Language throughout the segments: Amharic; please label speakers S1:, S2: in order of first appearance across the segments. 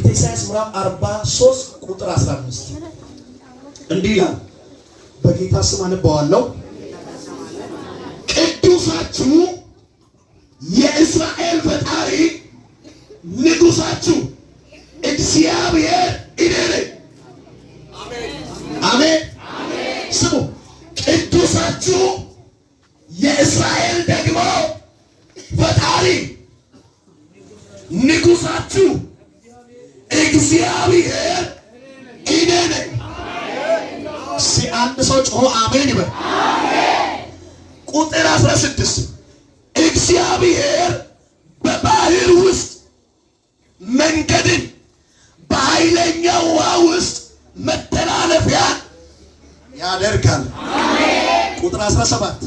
S1: ትንቢተ ኢሳይያስ ምዕራፍ 43 ቁጥር 15 እንዲህ ይላል። በጌታ ስም አነባዋለሁ። ቅዱሳችሁ የእስራኤል ፈጣሪ ንጉሳችሁ እግዚአብሔር እኔ ነኝ። አሜን። ስሙ፣ ቅዱሳችሁ የእስራኤል ደግሞ ፈጣሪ ንጉሳችሁ እግዚአብሔር እኔ ነኝ። እስኪ አንድ ሰው ጮሆ አሜን ይበል። ቁጥር 16 እግዚአብሔር በባህር ውስጥ መንገድን በኃይለኛው ውሃ ውስጥ መተላለፊያ ያደርጋል። ቁጥር 17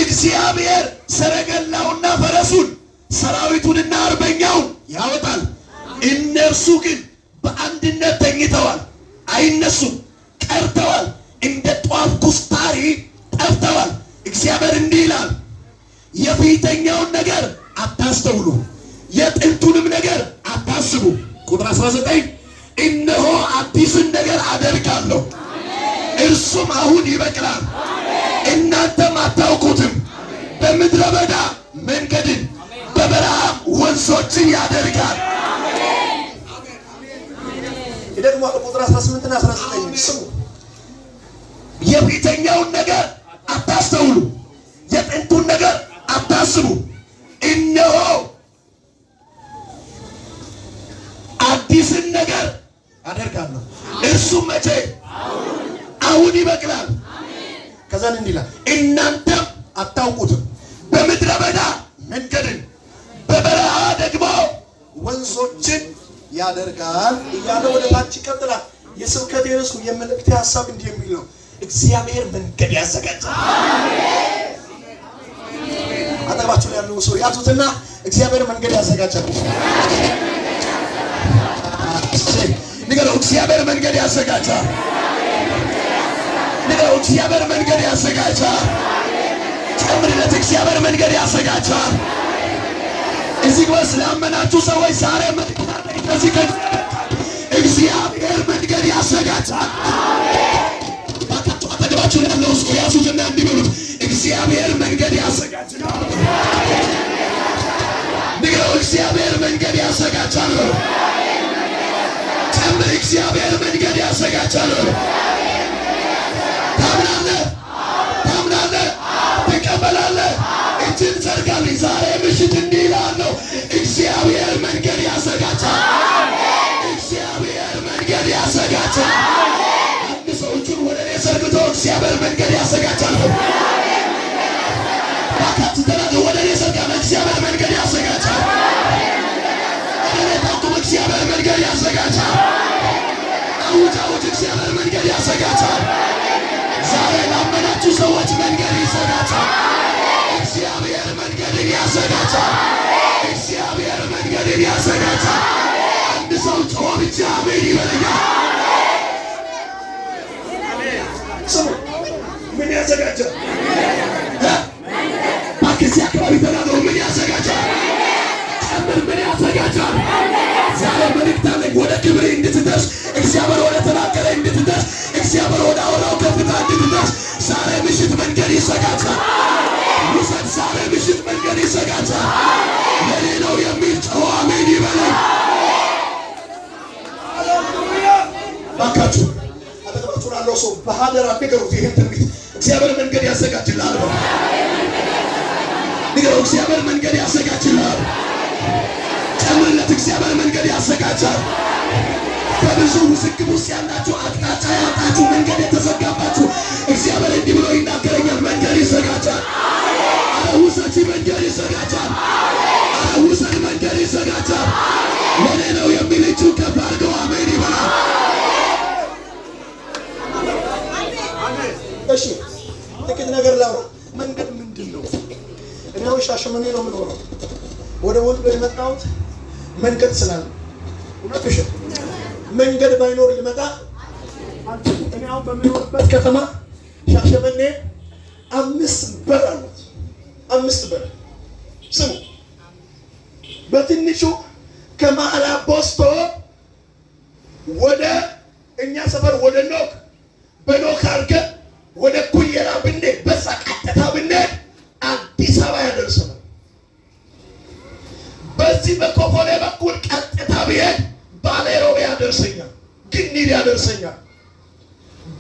S1: እግዚአብሔር ሰረገላውና ፈረሱን ሰራዊቱንና አርበኛውን ያወጣል። እነርሱ ግን በአንድነት ተኝተዋል፣ አይነሱም፣ ቀርተዋል፣ እንደ ጧፍ ኩስታሪ ጠፍተዋል። እግዚአብሔር እንዲህ ይላል፣ የፊተኛውን ነገር አታስተውሉ፣ የጥንቱንም ነገር አታስቡ። ቁጥር 19 እነሆ አዲስን ነገር አደርጋለሁ፣ እርሱም አሁን ይበቅላል፣ እናንተም አታውቁትም። በምድረ በዳ መንገድን በበረሃም ወንዞችን ያደርጋል። ደግሞ ቁጥር 18 እና 19 ስሙ። የፊተኛውን ነገር አታስተውሉ፣ የጥንቱን ነገር አታስቡ። እነሆ አዲስን ነገር አደርጋለሁ፣ እርሱም መቼ አሁን ይበቅላል። ከዛን እንዲህ ይላል፣ እናንተም አታውቁትም። በምድረ በዳ መንገድን በበረሃ ደግሞ ወንዞችን ያደርጋል እያለ ወደ ታች ይቀጥላል። የስብከቴ ርዕሱ የመልእክቴ ሀሳብ እንዲህ የሚል ነው፣ እግዚአብሔር መንገድ ያዘጋጃል። አጠገባችሁ ላይ ያለው ሰው ያዙትና እግዚአብሔር መንገድ ያዘጋጃል። ንገረው፣ እግዚአብሔር መንገድ ያዘጋጃል። ንገረው፣ እግዚአብሔር መንገድ ያዘጋጃል። ጨምርለት፣ እግዚአብሔር መንገድ ያዘጋጃል። እዚህ ግባ ስላመናችሁ ሰዎች ዛሬ ከዚህ እግዚአብሔር መንገድ ያዘጋጃል። ባካችሁ አጠገባችሁ ያለው ሰው ያዙትና እንዲህ በሉት፣ እግዚአብሔር መንገድ ያዘጋጃል። ንገረው፣ እግዚአብሔር መንገድ ያዘጋጃል። ጨምር፣ እግዚአብሔር መንገድ ያዘጋጃል። ታምናለህ? ታምናለህ? ትቀበላለህ? እጅን ዘርጋልኝ። ዛሬ ምሽት እንዲህ እላለሁ፣ እግዚአብሔር መንገድ ያዘጋጃል። እግዚአብሔር መንገድ ያዘጋጃል። አንድ ሰው እጁን ወደ እኔ ዘርግቶ እግዚአብሔር መንገድ ያዘጋጃል። እባካችሁ ተናገሩ። ወደ እኔ ዘርጋና እግዚአብሔር መንገድ ያዘጋጃል። ወደ እኔ ጠቁም። እግዚአብሔር መንገድ ያዘጋጃል። አውጅ፣ አውጅ። እግዚአብሔር መንገድ ያዘጋጃል። ዛሬ ላመናችሁ ሰዎች መንገድ ይዘጋጃል። እግዚአብሔር መንገድን ያዘጋጃል። እግዚአብሔር መንገድን ያዘጋጃል። አንድ ሰው ጮሆ ብቻ አሜን ይበለኛል። ስሙ፣ ምን ያዘጋጃል? እባክህ እዚህ አካባቢ ተናገሩ። ምን ያዘጋጃል? ጨምር። ምን ያዘጋጃል? ዛሬ መልእክት አለኝ። ወደ ክብር እንድትደርስ፣ እግዚአብሔር ወደ ተናገረ እንድትደርስ፣ እግዚአብሔር ወደ አወራው ከፍታ እንድትደርስ ዛሬ ምሽት መንገድ ይዘጋጃል። ውሰድ። ዛሬ ምሽት መንገድ ይዘጋጃል። ለኔ ነው የሚል ጮሆ አሜን ይበለኝ። ባካችሁ አጠገባችሁ ላለው ሰው በሀደራ ንገሩት ይህን ትንቢት። እግዚአብሔር መንገድ ያዘጋጅልሃል በሉ። ንገረው፣ እግዚአብሔር መንገድ ያዘጋጅልሃል። ጨምርለት፣ እግዚአብሔር መንገድ ያዘጋጃል። በብዙ ውዝግብ ውስጥ ያላችሁ፣ አቅጣጫ ያጣችሁ፣ መንገድ የተዘጋባችሁ እግዚአብሔር እንዲህ ብሎ ይናገረኛል፣ መንገድ ይዘጋጃል። ኧረ ውሰጂ፣ መንገድ ይዘጋጃል። ኧረ ውሰድ፣ መንገድ ይዘጋጃል። ለኔ ነው የሚል እጁን ከፍ አድርገው አሜን ይበላል። እሺ ጥቂት ነገር ላውራ። መንገድ ምንድን ነው? እኔ አሁን ሻሸመኔ ነው የምኖረው። ወደ ወሎ የመጣሁት መንገድ ስላለ፣ እውነት ውሸት? መንገድ ባይኖር ልመጣ አልችልም። እኔ አሁን በምኖርበት ከተማ ሻሸመኔ 5 በር አሉት። 5 በር። ስሙ፣ በትንሹ ከመሀል አቦስቶ ወደ ኖክ፣ በኖክ አድርገን ወደ ኩየራ ብንሄድ፣ በዛ ቀጥታ ብንሄድ አዲስ አበባ ያደርሰናል። በዚህ በኮፎሌ በኩል ቀጥታ ብሄድ ባሌ ሮቤ ያደርሰኛል፣ ግኒር ያደርሰኛል።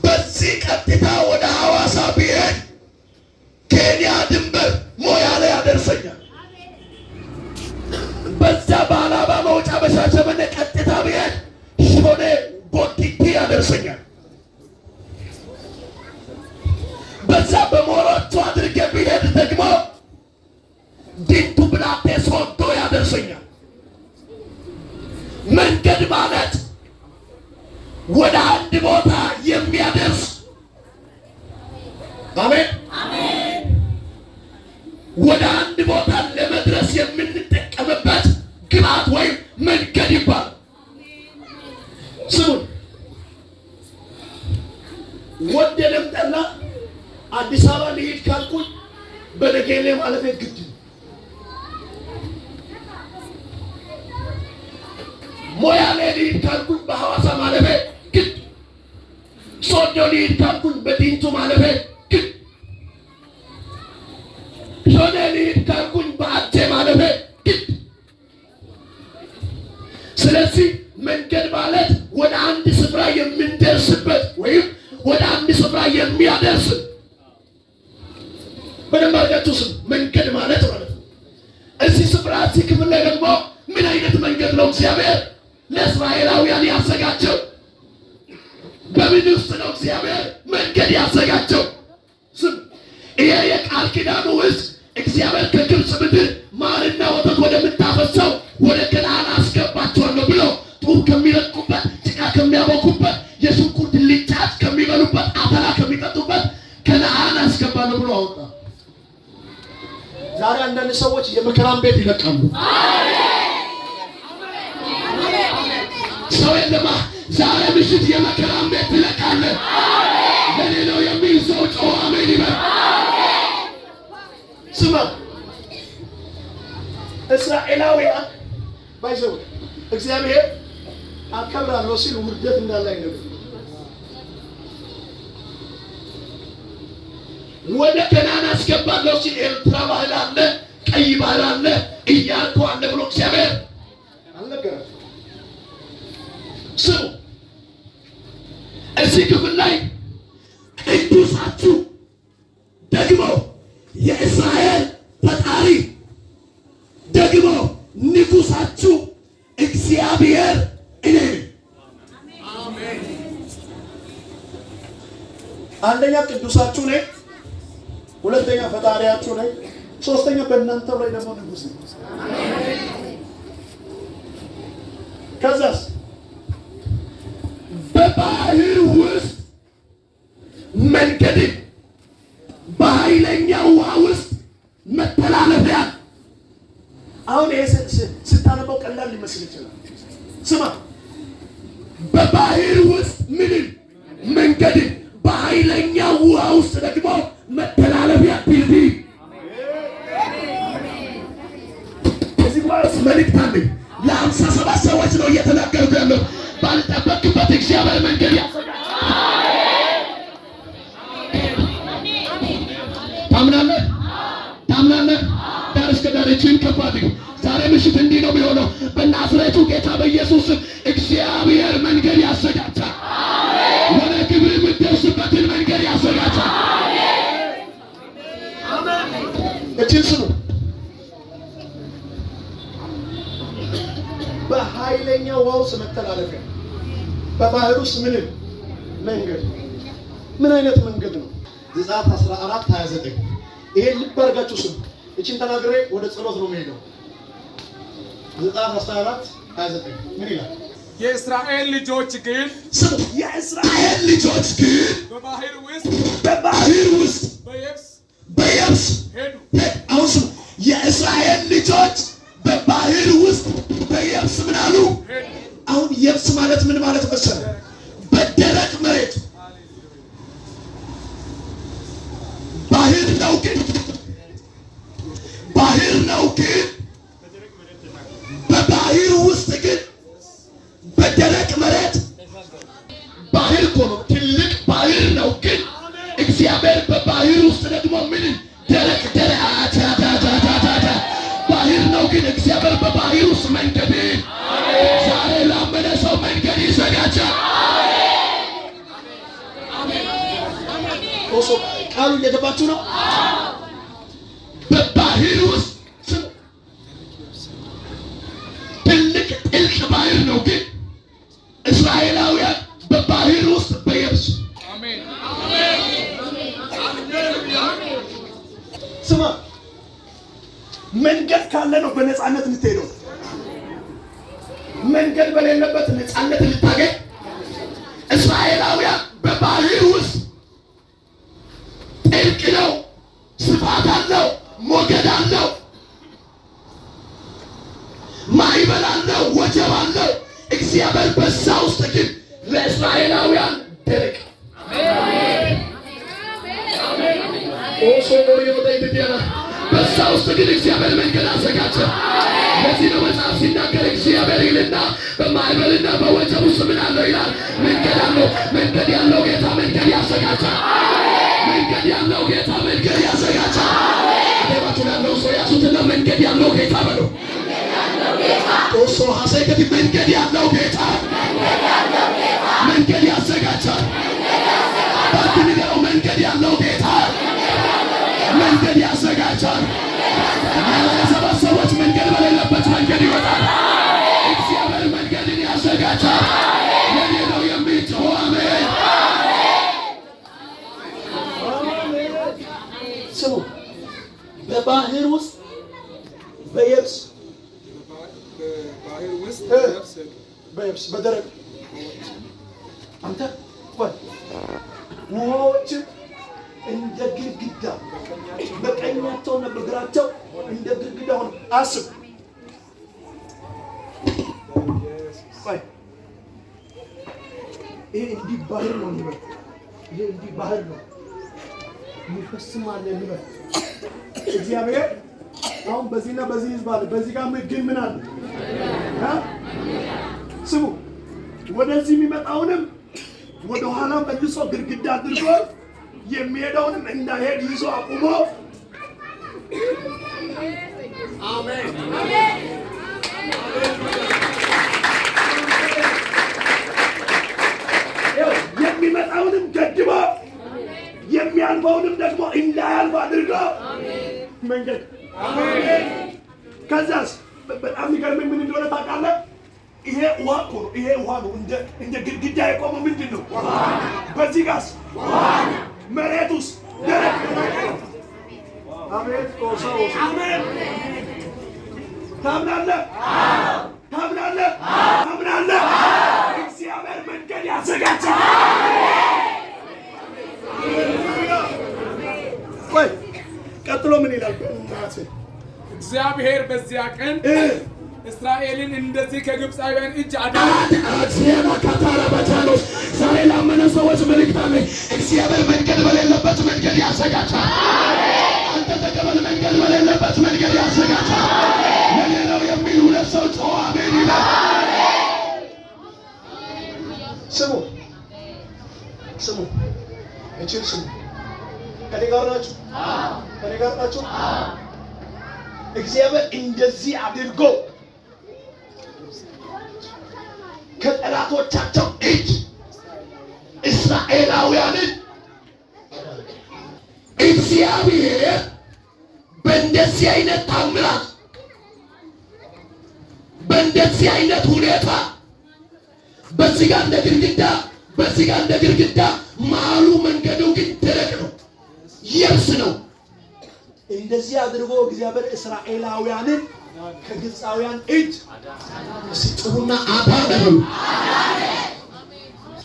S1: በዚህ ቀጥታ ወደ ሐዋሳ ብሄድ ኬንያ ድንበር ሞያሌ ያደርሰኛል። በዛ በአላባ መውጫ በሻሸመኔ ቀጥታ ብሄድ ሾኔ ቦዲቲ ያደርሰኛል። በዛ በሞሮቹ አድርጌ ብሄድ ደግሞ ዲንቱ ብላቴ ሶዶ ያደርሰኛል። መንገድ ማለት ወደ አንድ ቦታ የሚያደርስ፣ አሜን። ወደ አንድ ቦታ ለመድረስ የምንጠቀምበት ግብዓት ወይም መንገድ ይባላል። ስሙን፣ ወደደም ጠላ አዲስ አበባ ልሂድ ካልኩኝ በነጌሌ ማለት ግድ ነው። ሞያሌ ልሂድ ካልኩኝ በሐዋሳ ማለፌ ግድ፣ ሶዶ ልሂድ ካልኩኝ በዲንቱ ማለፌ ግድ፣ ሾኔ ልሂድ ካልኩኝ በአቴ ማለፌ ግድ። ስለዚህ መንገድ ማለት ወደ አንድ ስፍራ የምንደርስበት ወይም ወደ አንድ ስፍራ የሚያደርስ፣ በደንብ አድርጋችሁ ስሙ። መንገድ ማለት ማለት ነው። እዚህ ስፍራ፣ እዚህ ክፍል ላይ ደግሞ ምን አይነት መንገድ ነው እግዚአብሔር ለእስራኤላውያን ያዘጋጀው? በምን ውስጥ ነው እግዚአብሔር መንገድ ያዘጋጀው? ስም፣ ይሄ የቃል ኪዳኑ ውስጥ እግዚአብሔር ከግብፅ ምድር ማርና ወተት ወደምታፈሰው ወደ ከነዓን አስገባቸዋለሁ ብሎ ጡብ ከሚለቁበት፣ ጭቃ ከሚያቦኩበት፣ የሽንኩርት ልጫት ከሚበሉበት፣ አተላ ከሚጠጡበት ከነዓን አስገባለሁ ብሎ አወጣ። ዛሬ አንዳንድ ሰዎች የመከራን ቤት ይለቃሉ። ሰው የለማ። ዛሬ ምሽት የመከራን ቤት ትለቃለህ። ለኔ ነው የሚል ሰው ጮኸ አሜን ይበል። ስማ፣ እስራኤላውያን ባይዘው እግዚአብሔር አከብራለሁ ሲል ውርደት እንዳለ አይነግርም። ወደ ከነዓን አስገባለሁ ሲል ኤርትራ ባህር አለ፣ ቀይ ባህር አለ፣ ኢያሪኮ አለ ብሎ እግዚአብሔር አልነገረም። ስሙ፣ እዚህ ክፍል ላይ ቅዱሳችሁ ደግሞ የእስራኤል ፈጣሪ ደግሞ ንጉሳችሁ እግዚአብሔር እኔ ነኝ። አንደኛ ቅዱሳችሁ ነኝ፣ ሁለተኛ ፈጣሪያችሁ ነኝ፣ ሶስተኛ በእናንተ ላይ ደግሞ ንጉስ ነኝ። ከዛስ በባህር ውስጥ መንገድን፣ በኃይለኛ ውሃ ውስጥ መተላለፊያ። አሁን ይሄ ስታነበው ቀላል ሊመስል ይችላል። ስማ፣ በባህር ውስጥ ምንን? መንገድን፣ በኃይለኛ ውሃ ውስጥ ደግሞ መተላለፊያ፣ ድልድይ። እዚህ ጉባኤ ውስጥ መልእክት አለኝ። ለ57 ሰዎች ነው እየተናገርኩ ያለው። ባልጠበቅበት እግዚአብሔር መንገድ ያዘጋጃል። ታምናለህ? ታምናለህ? ዳር እስከ ዳር እጅህን ከፍ አድርግ። ዛሬ ምሽት እንዲህ ነው የሚሆነው። በናዝሬቱ ጌታ በኢየሱስ ስም እግዚአብሔር መንገድ ያዘጋጃል። ወደ ክብር የምትደርስበትን መንገድ ያዘጋጃል። እችን ስሙ። በኃይለኛ ውሃ ውስጥ መተላለፊያ፣ በባህር ውስጥ ምንም መንገድ። ምን አይነት መንገድ ነው? ዘጸአት 14 29። ይሄን ልብ አድርጋችሁ ስሙ። እችን ተናግሬ ወደ ጸሎት ነው የምሄደው። ዘጸአት 14 29 ምን ይላል?
S2: የእስራኤል ልጆች ግን
S1: ስሙ፣ የእስራኤል ልጆች ግን
S2: በባህር ውስጥ
S1: በባህር ውስጥ
S2: በየብስ
S1: በየብስ
S2: ሄዱ።
S1: አሁን ስሙ፣ የእስራኤል ልጆች በባህር ውስጥ በየብስ ምን አሉ?
S2: ሄዱ።
S1: አሁን የብስ ማለት ምን ማለት መሰለህ? በደረቅ መሬት፣ ባህር ነው ግን፣ ባህር ነው ግን፣ በባህር ውስጥ ግን በደረቅ መሬት። ባህር እኮ ነው፣ ትልቅ ባህር ነው። ግን እግዚአብሔር በባህር ውስጥ ደግሞ ምን ደረቅ ደረቅ አቻታታታታ ባህር ነው። ግን እግዚአብሔር በባህር ውስጥ መንገድ፣ ዛሬ ላመነ ሰው መንገድ ይዘጋጃል። ኦሶ ቃሉ እየገባችሁ ነው። በባህር ውስጥ ስሙ፣ ትልቅ ጥልቅ ባህር ነው። ግን እስራኤላውያን በባህር ውስጥ በየብስ
S2: አሜን።
S3: ስማ፣ መንገድ ካለ ነው በነፃነት የምትሄደው።
S1: መንገድ በሌለበት ነፃነት ልታገኝ፣ እስራኤላውያን በባህር ውስጥ ጥልቅ ነው፣ ስፋት አለው፣ ሞገድ አለው፣ ማዕበል አለው፣ ወጀብ አለው። እግዚአብሔር በዛ ውስጥ ግን ለእስራኤላውያን ደረቅ ኦሶ ሞሪዮታ በዛ ውስጥ ግን እግዚአብሔር መንገድ አዘጋጀ። ለዚህ ነው መጽሐፍ ሲናገር እግዚአብሔር ይልና በማዕበልና በወጀብ ውስጥ ምን አለው ይላል? መንገድ አለው። መንገድ ያለው ጌታ መንገድ ያዘጋጃል። መንገድ ያለው ጌታ መንገድ ያዘጋጃል። አጠገባችሁ ያለው ሰው ያዙትና መንገድ ያለው ጌታ በለው። ኦሶ ሀሰይከቲ መንገድ ያለው ጌታ መንገድ ያዘጋጃል። እባክህ ንገረው፣ መንገድ ያለው ጌታ መንገድ ያዘጋጃል። ሰባት ሰዎች መንገድ በሌለበት መንገድ ይወጣል። እግዚአብሔር መንገድን ያዘጋጃል። የኔ ነው የሚል ጮኸ አሜን።
S3: ስሙ፣ በባህር ውስጥ በየብስ
S2: በባህር ውስጥ በየብስ ሄዱ።
S3: በየብስ በደረቅ አንተ ቆይ፣ ውሃዎችም እንደ ግድግዳ በቀኛቸውና በግራቸው እንደ ግድግዳ ሆነ። አስብ፣ ቆይ፣ ይሄ እንዲህ ባህር ነው እንበል። ይሄ እንዲህ ባህር ነው፣ የሚፈስም አለ እንበል። እግዚአብሔር አሁን በዚህና በዚህ ህዝብ አለ። በዚህ ጋር ግን ምን አለ? እ? ስሙ፣ ወደዚህ የሚመጣውንም ወደኋላ መልሶ ግድግዳ አድርጎ የሚሄደውንም እንዳይሄድ ይዞ አቁሞ ይኸው የሚመጣውንም ገድቦ የሚያልፈውንም ደግሞ እንዳያልፍ አድርጎ መንገድ። ከዛስ በጣም የሚገርመኝ ምን እንደሆነ ታውቃለህ? ይሄ ውሃ እኮ ነው። ይሄ ውሃ ነው እንደ ግድግዳ የቆመው ምንድን ነው? በዚህ ጋስ መሬቱስ ደረቅ። አቤት ቆሶ አሜን። ታምናለህ? ታምናለህ? ታምናለህ? እግዚአብሔር መንገድ ያዘጋጃል። ቆይ፣ ቀጥሎ ምን ይላል? በእናትህ።
S2: እግዚአብሔር በዚያ ቀን እስራኤልን እንደዚህ ከግብፃውያን እጅ አዳነ።
S1: አክሲያና ካታራ ባቻኖስ ዛሬ ላመነ ሰዎች መልእክት አለኝ። እግዚአብሔር መንገድ በሌለበት መንገድ ያዘጋጃል። አንተ ተቀበል። መንገድ በሌለበት መንገድ ያዘጋጃል። የኔ ነው የሚል ሁለት ሰው ጮኸ አሜን ይላል።
S3: ስሙ፣ ስሙ፣ እቺን ስሙ። ከኔ ጋር ናችሁ? ከኔ ጋር ናችሁ? እግዚአብሔር እንደዚህ አድርጎ
S1: ከጠላቶቻቸው እጅ እስራኤላውያንን እግዚአብሔር በእንደዚህ አይነት ታምራት፣ በእንደዚህ አይነት ሁኔታ፣ በዚህ ጋር እንደ ግድግዳ፣ በዚህ ጋር እንደ ግድግዳ፣ መሀሉ መንገዱ ግን ደረቅ ነው፣ የብስ ነው።
S3: እንደዚህ አድርጎ እግዚአብሔር እስራኤላውያንን ከግብፃውያን እጅ
S1: እስቲ ጩኹና አዳነ በሉ።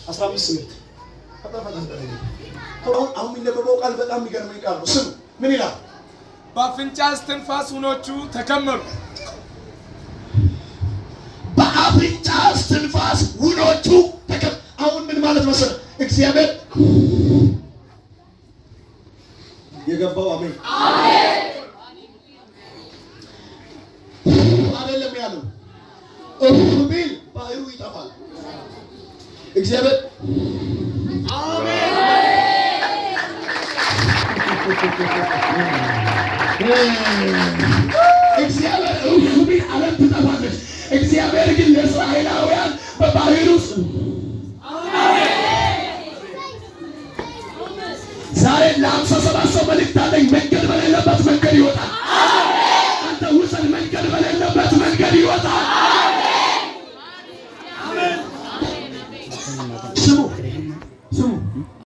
S3: 15 minute ፈጠን ፈጠን በል። አሁን የሚነበበው ቃል በጣም የሚገርመኝ ቃል ነው። ስሙ፣ ምን ይላል?
S2: በአፍንጫ እስትንፋስ ውኆቹ ተከመሩ።
S1: በአፍንጫ እስትንፋስ ውኆቹ
S3: አሁን ምን ማለት መሰለህ? እግዚአብሔር የገባው አሜን
S1: አይደለም ያለው፣ እፍ ቢል ባህሩ ይጠፋል። እግዚአብሔር እግዚአብሔር እፍ ቢል ዓለም ትጠፋለች። እግዚአብሔር ግን ለእስራኤላውያን በባህር ውስጥ ዛሬ ለ57 ሰው መልእክት አለኝ። መንገድ በሌለበት መንገድ ይወጣል።